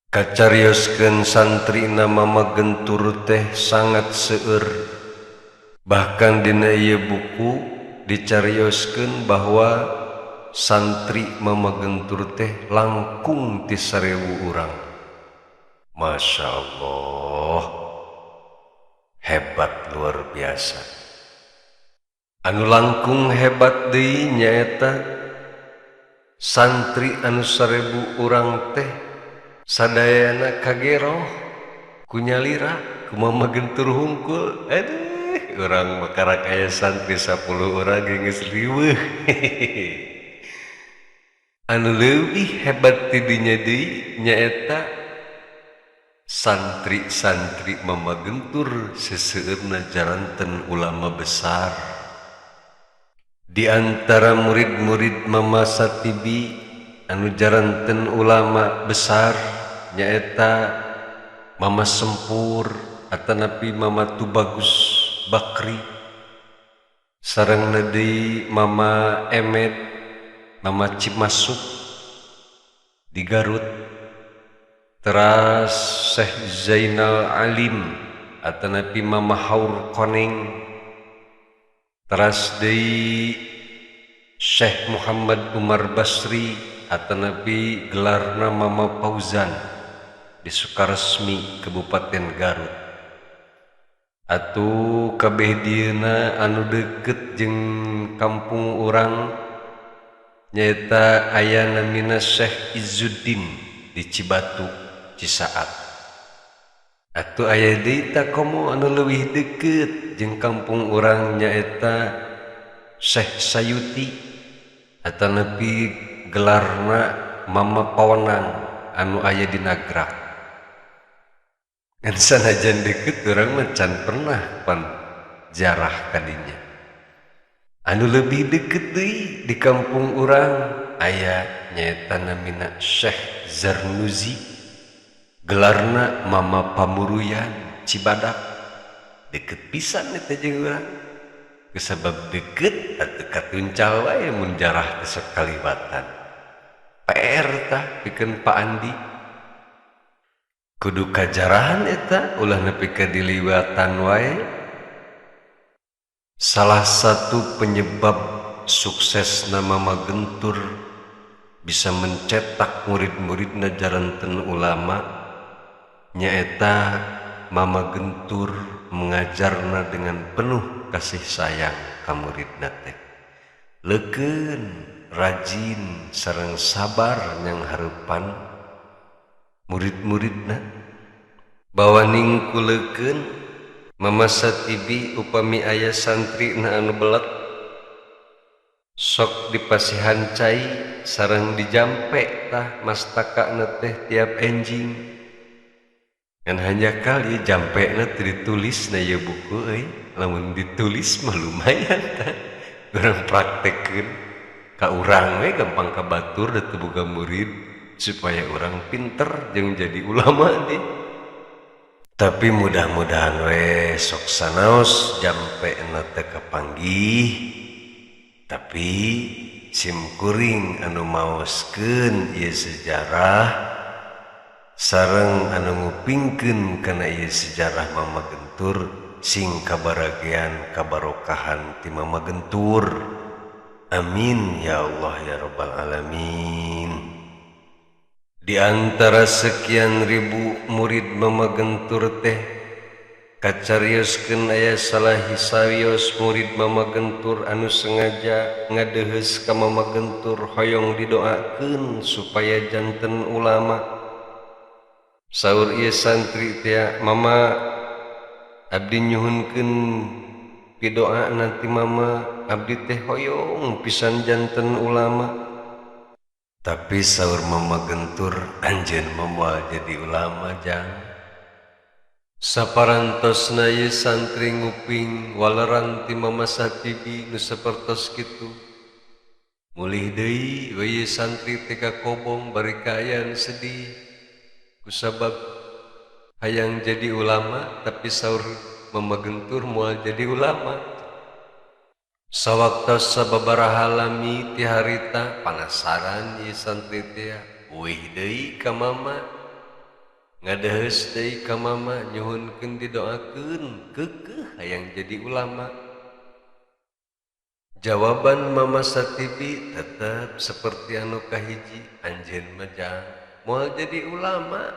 Kacarioskeun santrina Mama Gentur teh sangat seueur. Bahkan dina ieu buku dicarioskeun bahwa santri Mama Gentur teh langkung ti 1000 urang. Masya Allah, hebat luar biasa. Anu langkung hebat deui nyaeta santri anu 1000 urang teh sadayana kageroh ku nyalira ku Mama Gentur hungkul. Aduh, urang mah karak aya santri 10 urang ge geus riweuh. Anu leuwih hebat ti dinya deui nyaeta santri-santri Mama Gentur seseueurna jaranten ulama besar. Di antara murid-murid Mama Satibi anu jaranten ulama besar nyaeta Mama Sempur atanapi Mama Tubagus Bakri, sareng deui Mama Emed, Mama Cimasuk di Garut, teras Syekh Zainal Alim atanapi Mama Haur Koneng, teras deui Syekh Muhammad Umar Basri atanapi gelarna Mama Fauzan di Sukaresmi, Kabupaten Garut. Atuh kabeh dieuna anu deukeut jeung kampung urang nyaeta aya namina Syekh Izzuddin di Cibatu, Cisaat. Atuh aya deui tah komo anu leuwih deukeut jeung kampung urang nyaeta Syekh Sayuti atanapi gelarna Mama Pawenang anu aya di Nagrak. Ngan sanajan deukeut urang mah can pernah pan jarah kadinya. Anu leuwih deukeut deui di kampung urang aya nyaeta namina Syekh Zarnuzi, gelarna Mama Pamuruyan, Cibadak. Deukeut pisan eta jeung urang. Kusabab deukeut atuh katuncal wae mun jarah teh sok kaliwatan. PR tah pikeun Pak Andi. Kudu kajarahan eta ulah nepi ka diliwatan wae. Salah satu penyebab suksesna Mama Gentur bisa mencetak murid-muridna jaranten ulama nyaeta Mama Gentur mengajarna dengan penuh kasih sayang ka muridna teh. Leukeun, rajin sareng sabar nyang hareupan murid-muridna. Bawaning ku leukeun, Mama Satibi upami aya santrina anu belet sok dipasihan cai sareng dijampe tah mastakana teh tiap enjing. Ngan hanjakal ieu jampena teu ditulis na ieu buku euy. Lamun ditulis mah lumayan tah. Urang praktekkeun ka urang we gampang ka batur da teu boga murid supaya urang pinter jeung jadi ulama deui. Tapi mudah-mudahan we sok sanaos jampena teh kapanggih. Tapi simkuring anu maoskeun ieu sejarah sareng anu ngupingkeun kana ieu sejarah Mama Gentur sing kabaragean kabarokahan ti Mama Gentur. Amin ya Allah ya Rabbal Alamin. Di antara sekian ribu murid Mama Gentur teh kacarioskeun aya salah sawios murid Mama Gentur anu sengaja ngadeuheus ka Mama Gentur hoyong didoakeun supaya janten ulama. Saur ieu santri teh, "Mama, abdi nyuhunkeun pidoa nanti Mama, abdi teh hoyong pisan janten ulama." Tapi saur Mama Gentur, "Anjeun mah moal jadi ulama, Jang." Saparantosna ieu santri nguping waleran ti Mama Satibi nu sapertos kitu. Mulih deui we ieu santri teh ka kobong bari kaayaan sedih. Kusabab hayang jadi ulama tapi saur Mama Gentur moal jadi ulama. Sawaktos sababaraha lami ti harita panasaran ieu santri teh, uih deui ka Mama. Ngadeheus deui ka mama nyuhunkeun didoakeun keukeuh hayang jadi ulama. Jawaban Mama Satibi tetep seperti anu kahiji, anjeun mah jang moal jadi ulama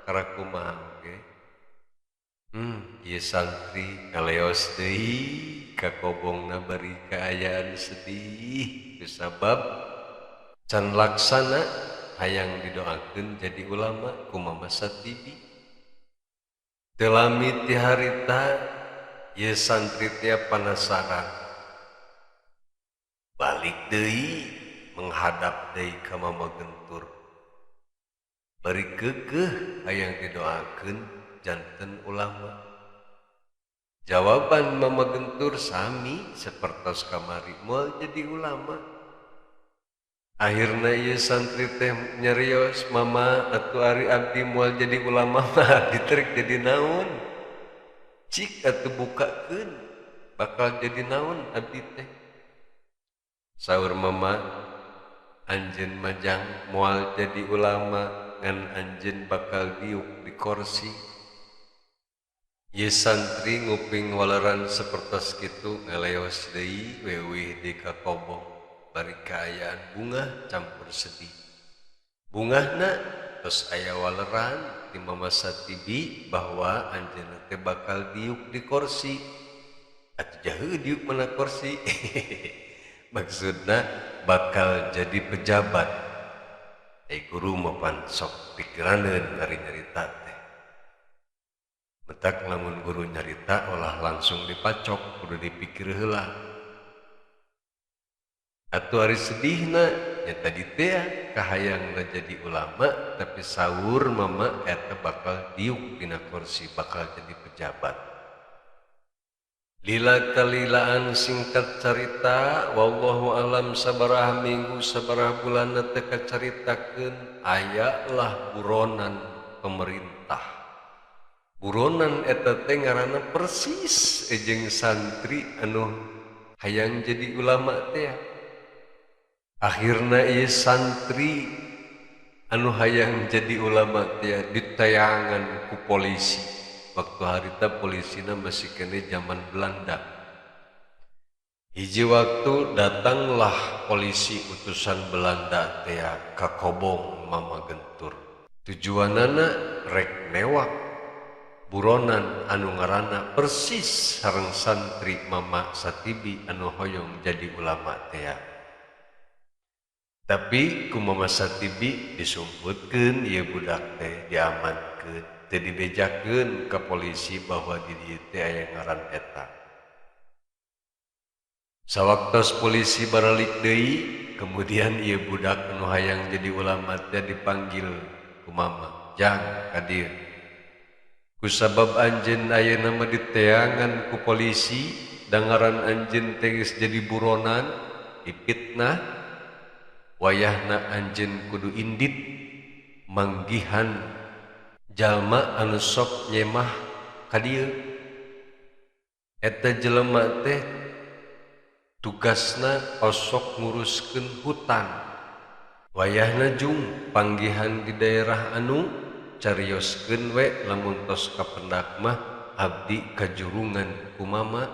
karaku kumaha oge. Ieu santri ngaleos deui ka kobongna bari kaayaan sedih kusabab can laksana hayang didoakeun jadi ulama ku Mama Satibi. Teu lami ti harita ieu santri teh panasaran. Balik deui menghadap deui ka Mama Gentur. Bari keukeuh hayang didoakeun janten ulama. Jawaban Mama Gentur sami sapertos kamari moal jadi ulama. Akhirna ieu santri teh nyarios, mama atuh ari abdi moal jadi ulama mah abdi teh jadi naon? Cik atuh bukakeun bakal jadi naon abdi teh. Saur mama, anjeun majang moal jadi ulama ngan anjeun bakal diuk di korsi. Ieu santri nguping waleran sapertos kitu ngaleos deui wewih di ka kobong. Bari kaayaan bungah campur sedih. Bungahna tos aya waleran ti Mama Satibi bahwa anjeunna teh bakal diuk di korsi. Atuh jaheu diuk mana korsi. Maksudna bakal jadi pejabat. Guru mah pan sok pikiraneun ari nyarita teh. Betak lamun guru nyarita olah langsung dipacok, kudu dipikir heula. Atuh ari sedihna nya tadi teh kahayangna jadi ulama tapi saur mama eta bakal diuk dina kursi bakal jadi pejabat. Lila kalilaan singkat carita wallahu alam sabaraha minggu sabaraha bulan teh kacaritakeun ayalah buronan pemerintah. Buronan eta teh ngaranna persis jeung santri anu hayang jadi ulama teh. Akhirna ieu santri anu hayang jadi ulama teh ditayangan ku polisi. Waktu harita polisina masih kene zaman Belanda. Hiji waktu datanglah polisi utusan Belanda teh ka kobong Mama Gentur. Tujuanana rek newak buronan anu ngaranna persis sareng santri Mama Satibi anu hoyong jadi ulama teh. Tapi ku Mama Satibi disumputkeun ieu budak teh diamankeun, teu dibejakeun ka polisi bahwa di dieu teh aya ngaran eta. Sawaktos polisi baralik deui, kemudian ieu budak anu hayang jadi ulama teh dipanggil ku mama, "Jang ka dieu." Kusabab anjeun ayeuna mah diteangan ku polisi, dangaran anjeun teh geus jadi buronan, dipitnah. Wayahna anjeun kudu indit manggihan jalma anu sok nyemah ka dieu. Eta jelema teh tugasna osok nguruskeun hutan. Wayahna jung panggihan di daerah anu carioskeun we lamun tos kapendak mah abdi kajurungan ku mama.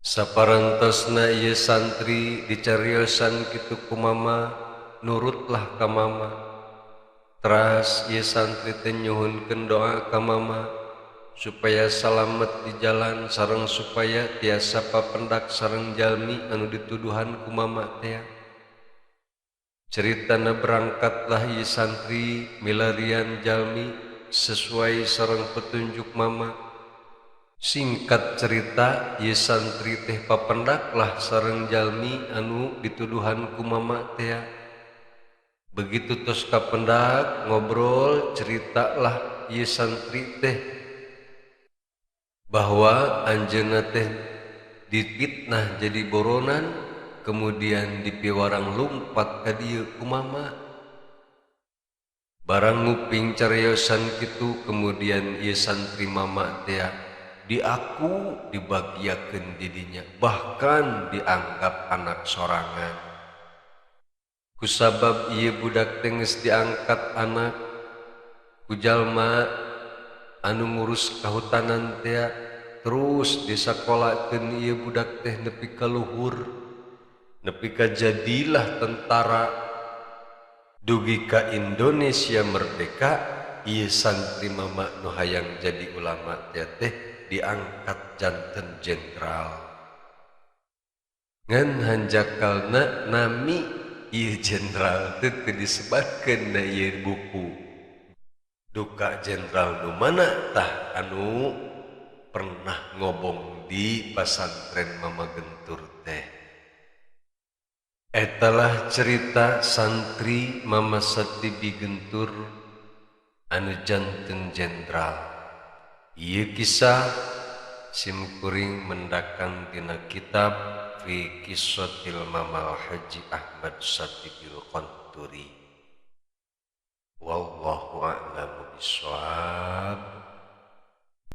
Saparantosna ieu santri dicariosan kitu ku mama, nurutlah ka mama. Teras ieu santri teh nyuhunkeun doa ka mama supaya salamet di jalan sareng supaya tiasa papendak sareng jalmi anu dituduhan ku mama teh. Ceritana berangkatlah ieu santri milarian jalmi sesuai sareng petunjuk mama. Singkat cerita, ieu santri teh papendaklah sareng jalmi anu dituduhan ku mama teh. Begitu tos kapendak ngobrol ceritalah ieu santri teh bahwa anjeunna teh dipitnah jadi boronan, kemudian dipiwarang lumpat ka dieu ku mama. Barang nguping cariosan kitu kemudian ieu santri mama teh diaku dibagiakeun didinya, bahkan dianggap anak sorangan. Kusabab ieu budak teh geus diangkat anak, Ku jalma anu ngurus kahutanan teh terus disakolakeun ieu budak teh nepi ka luhur, nepi ka jadilah tentara dugi ka Indonesia merdeka. Ieu santri mama nu hayang jadi ulama teh teh diangkat janten jenderal. Ngan hanjakalna nami ieu jenderal teh teu disebatkeun na ieu buku. Duka jenderal nu mana tah anu pernah ngobong di pasantren Mama Gentur teh. Etalah cerita santri Mama Satibi Gentur anu janten jenderal. Ieu kisah simkuring mendakan dina kitab Fi Qissatil Mamal Haji Ahmad Satibil Qanturi. Wallahu a'lamu bishawab.